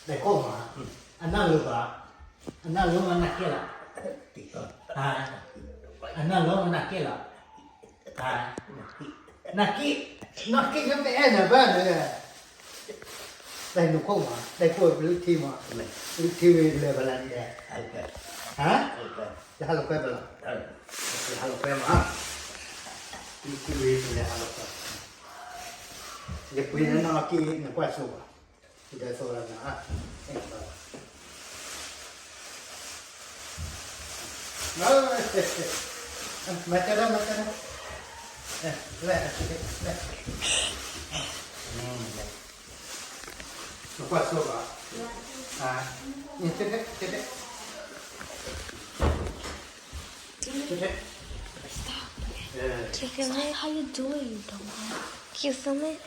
တဲခိၣ်မး, အနၢ်လိၤဘၣ်, အနၢ်လိၤမးနၢ်ကဲလီၤ, အနၢ်လိၤမးနၢ်ကဲလီၤ, နၢ်က့, နၢ်က့ ယပအဲၣ်နၤဘၣ်နၤ, တဲနခိၣ်မး, တဲခိၣ်ပလုၢ်ထံမး, ပလုၢ်ထံဝံၤလဲၤဘၣ်လၢနံၤ, ဟါ, ယဟးလိာ်ကွဲဘၣ်လီၤ, ယဟးလိာ်ကွဲမး, ပလုၢ်ထံဝံၤလဲၤဟးလိာ်ကွဲ, ယပှ့ၤနနီၢ်က့ နကွၢ်ဆိဘၣ် ဒီးသိးလီၤနၤ, မၤတၢ်ဒၣ် မၤတၢ်ဒၣ်, လဲၣ်, နကွၢ်ဆိဘၣ်, တဲ, တဲ, တဲ, တဲ, Stop. Can you film it? How you doing, dumbass? Can you film it?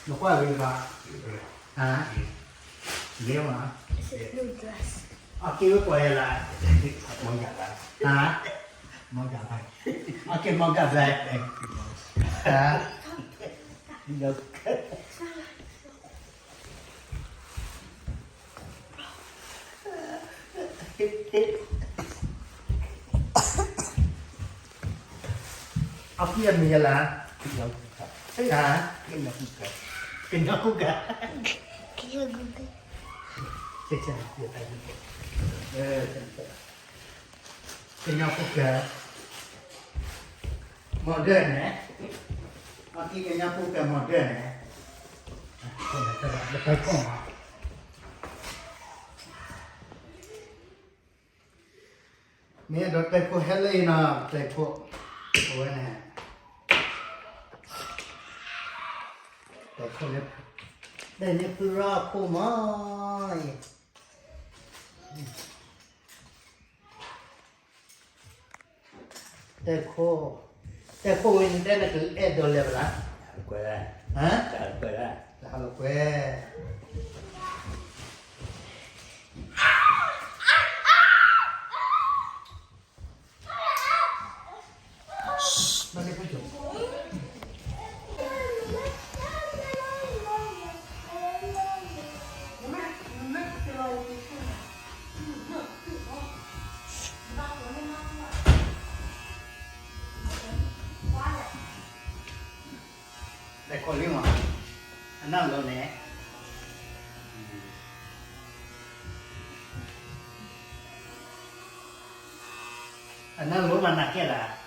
Nukua gima. Ha? Gima. It's a blue dress. Aki wí pọ̀ yẹn la. Ha? Mọ̀gà báyìí. Aki mọ̀gà báyìí. Ha? Aki miyala. Ha? Kenya kuka. Kenya kuka. Kenya kuka. Modern, eh? Aki Kenya kuka modern, eh? Mẹ đó tay cô hết lên nè, tay cô. Ôi nè. Tay cô nè. Đây nè, cứ ra cô mà. Tê khô. Tê khô in tê nè kì ê dô lê bà lá. Hả? Tê hả lô quê. Tê khô lí mò. Anh nâng lô nè. Anh nâng lô mà nặng kia là.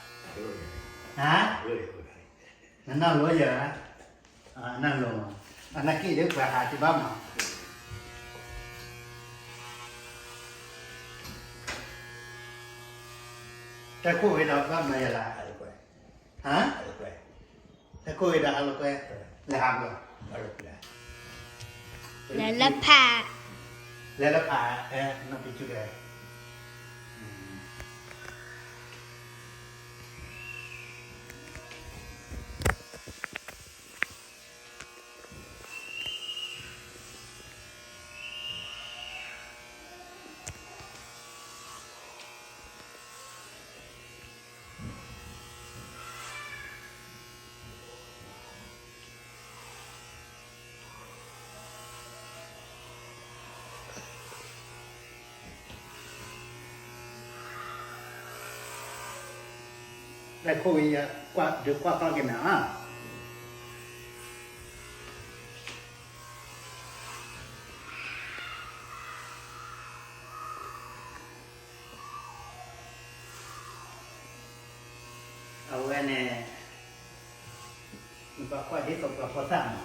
Hả? Anh nâng lô giờ. Anh nâng lô. Anh nâng kia để bà hà thì bác mà. Tê khô cái đó bác mà là. Hả? Tê khô cái đó hả lô quê. Là hả lô. Lê lấp phạ. Lê lấp phạ, ê, nó bị chú đề. Tê khô ya, dư quát to kìa nè. Awe nè, nụ bá quát dí tộc là phó xã mà.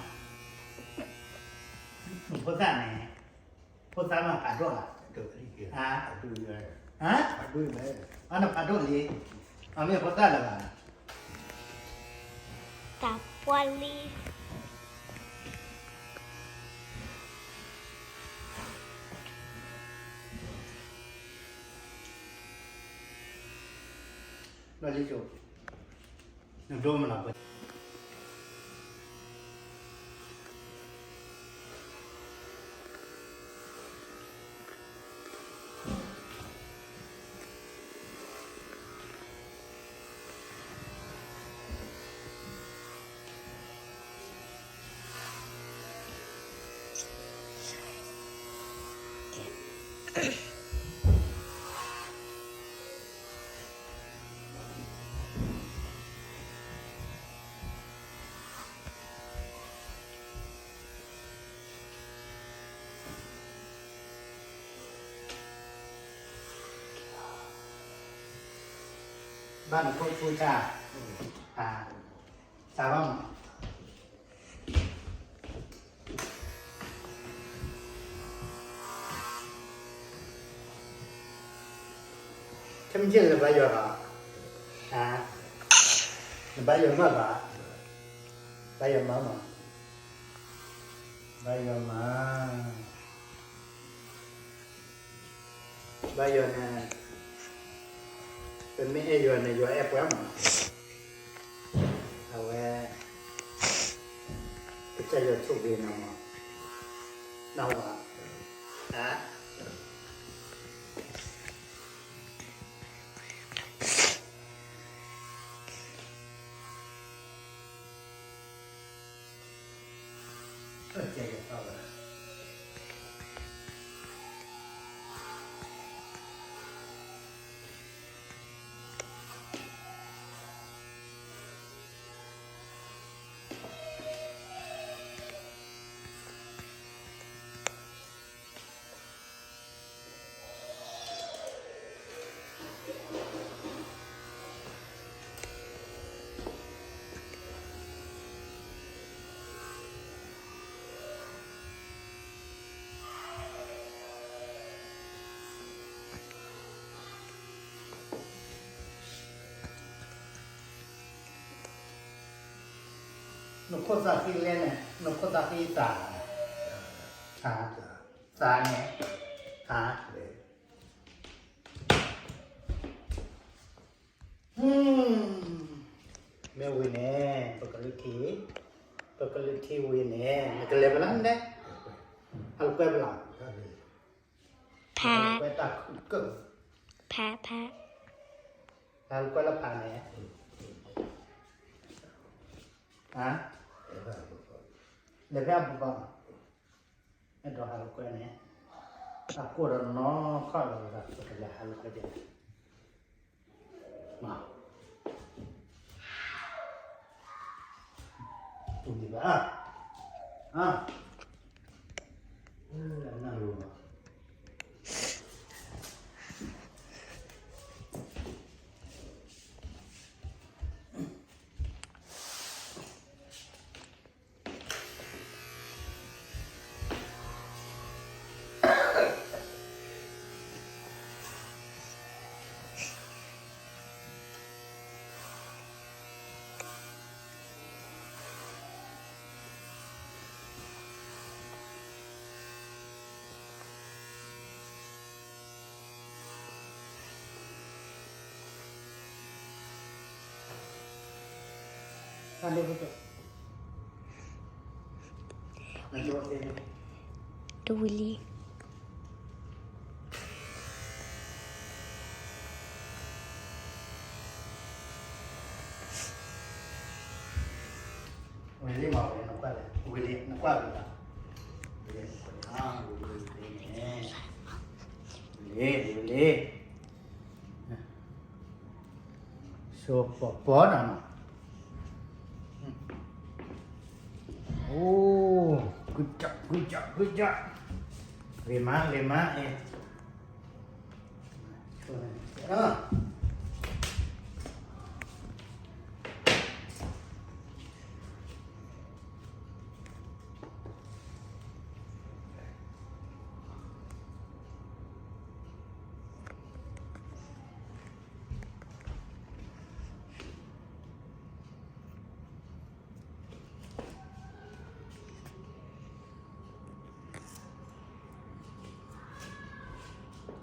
Phó xã nè. Phó xã mà phá đốt à? Hả? Hả? Ơ, nó phá đốt gì? Ờ, mẹ phó xã là bà. Tạp qua ly. Lo lý chủ. Nụ đô mà nó bật. ဘၣ်နခိၣ်ဖူတၢ်, အ, တၢ်ဘၣ်မး, ခဲမုၢ်ဆ့ၣ်နဘါယွၤဘၣ်, အ, နဘါယွၤမးဘၣ်, ဘါယွၤမးမး, ဘါယွၤမး ဘၣ်ယွၤန့ၣ်, ပမ့ၢ်အဲၣ်ယွၤန့ၣ် ယွၤအဲၣ်ပှၤမး, အဝဲ, ကစၢ်ယွၤဆိၣ်ဂ့ၤနၤမး, နဝၤ, အ, နခိၣ်သးဃံလဲၣ်န့ၣ်, နခိၣ်သးဃံသး, သးန့ၣ်, သး, မ့ၢ်ဝံၤန့ၣ် ပကလုၢ်ထံ, ပကလုၢ်ထံဝံၤန့ၣ် နကလဲၤဖဲလဲၣ်န့ၣ်, ဟးလိာ်ကွဲဖဲလဲၣ်, ဖး, ဟးလိာ်ကွဲတၢ်ခုၣ်ကၢၢ်, ဖး, ဖး, ဟးလိာ်ကွဲလၢဖးန့ၣ်, လဲၤဖဲအပူၤဘၣ်, အဲၣ်ဒိးဟးလိာ်ကွဲန့ၣ်, အကိၢ်ဒီးနီၢ်ခီၣ်လီၤ, ပကလဲၤဟးလိာ်ကွဲဒ်လဲၣ်, မၤ, ပူၤဒံးဘၣ်, အ, နၢ်လိၤဘၣ် တဝံၤလံ, ဝံၤလံမး, ဝံၤလံ, နကွၢ်ဝံၤလံ, ဝံၤလံ, ဝံၤလံ, ဝံၤလံ, ဆိပီၤပီၤနၤနီၤ, အိ, good job, good job, good job, ဂ့ၤမး ဂ့ၤမး, အ့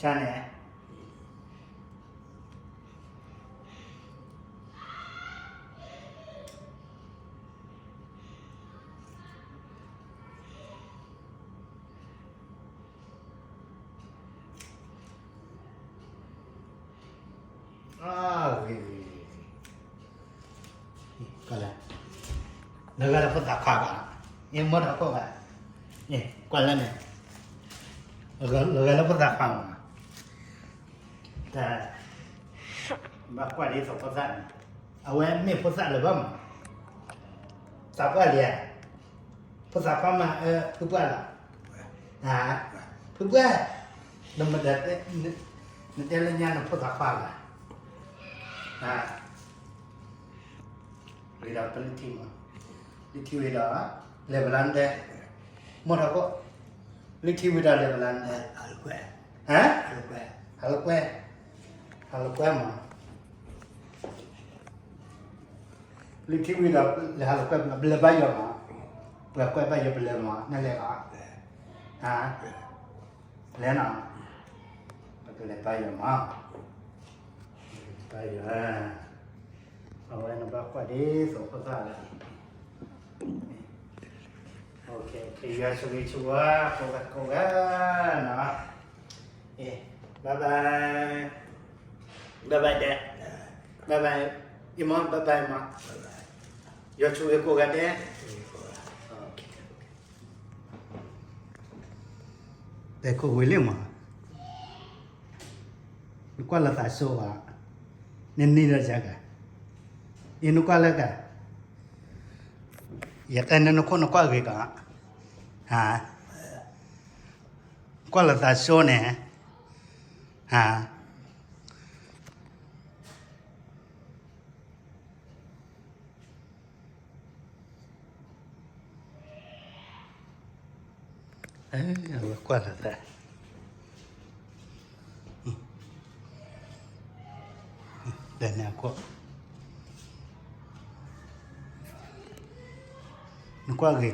တၢ်န့ၣ် အါ, ဂ့ၤ, ကွၢ်လၢ, နဂၤတဖိသၣ်ခွါဘၣ်, မ့ၢ်မ့ၢ်တၢ်ခိၣ်ဘၣ်, ကွၢ်လၢန့ၣ်, ဂဲၤလၢဖိသၣ်ခွါမး, တၢ်, ဘၣ်ကွၢ်ဒ်သိးဖိသၣ်န့ၣ်, အဝဲမ့ၢ်ဖိသၣ်လၢၤဘၣ်မး, သးပှၢ်လံဧါ, ဖိသၣ်ခွါမး, ဖုပှၢ်လီၤ, ဖုပှၢ်, နမတၤ, နတဲလၢညါနဖိသၣ်ခွါလီၤ, ဂ့ၤဒီးပလုၢ်ထံမး, လုၢ်ထံဝံၤဒီး, လဲၤပလါနတဲ, မိၢ်ထီၣ်ခိၣ်, လုၢ်ထံဝံၤဒီးလဲၤပလါနတဲ, ဟါ, ဟးလီၤကွဲ, ဟးလီၤကွဲမး, လုၢ်ထံဝံၤဒီးလဲၤဟးလီၤကွဲ, ပလဲၤဘါယွၤမး, ပှၤကွဲဘါယွၤပလဲၤမး နလဲၤလီၤ, ဟါ, လဲၤနီၤ, ပကလဲၤဘါယွၤမး, ဘါယွၤ, အဝဲနဘၣ်ကွၢ်ဒ်သိးဖိသၣ်လၢ ယွၤဆိၣ်ဂ့ၤဆိၣ်ဝါ ကိးဂၤကိးဂၤ, ဘၣ်ဘၣ်, ဘၣ်ဘၣ်ဒဲး, ဘၣ်ဘၣ်, အံၤမး ဘၣ်ဘၣ်မး, ယွၤဆိၣ်ဂ့ၤကိးဂၤဒဲး, တဲခိၣ်ဝံၤလံမး, နကွၢ်လၢသးစိဘၣ်, နနံၤဒီးယၤက, အံၤနကွၢ်လၢက, ယတဲနနခိၣ်နကွၢ်ဂ့ၤကီး, ဟါ, ကွၢ်လၢသးစိန့ၣ်, ဟါ အဝဲကွၢ်လၢသး, ဒီးနကွၢ်, နကွၢ်ဂ့ၤကီး,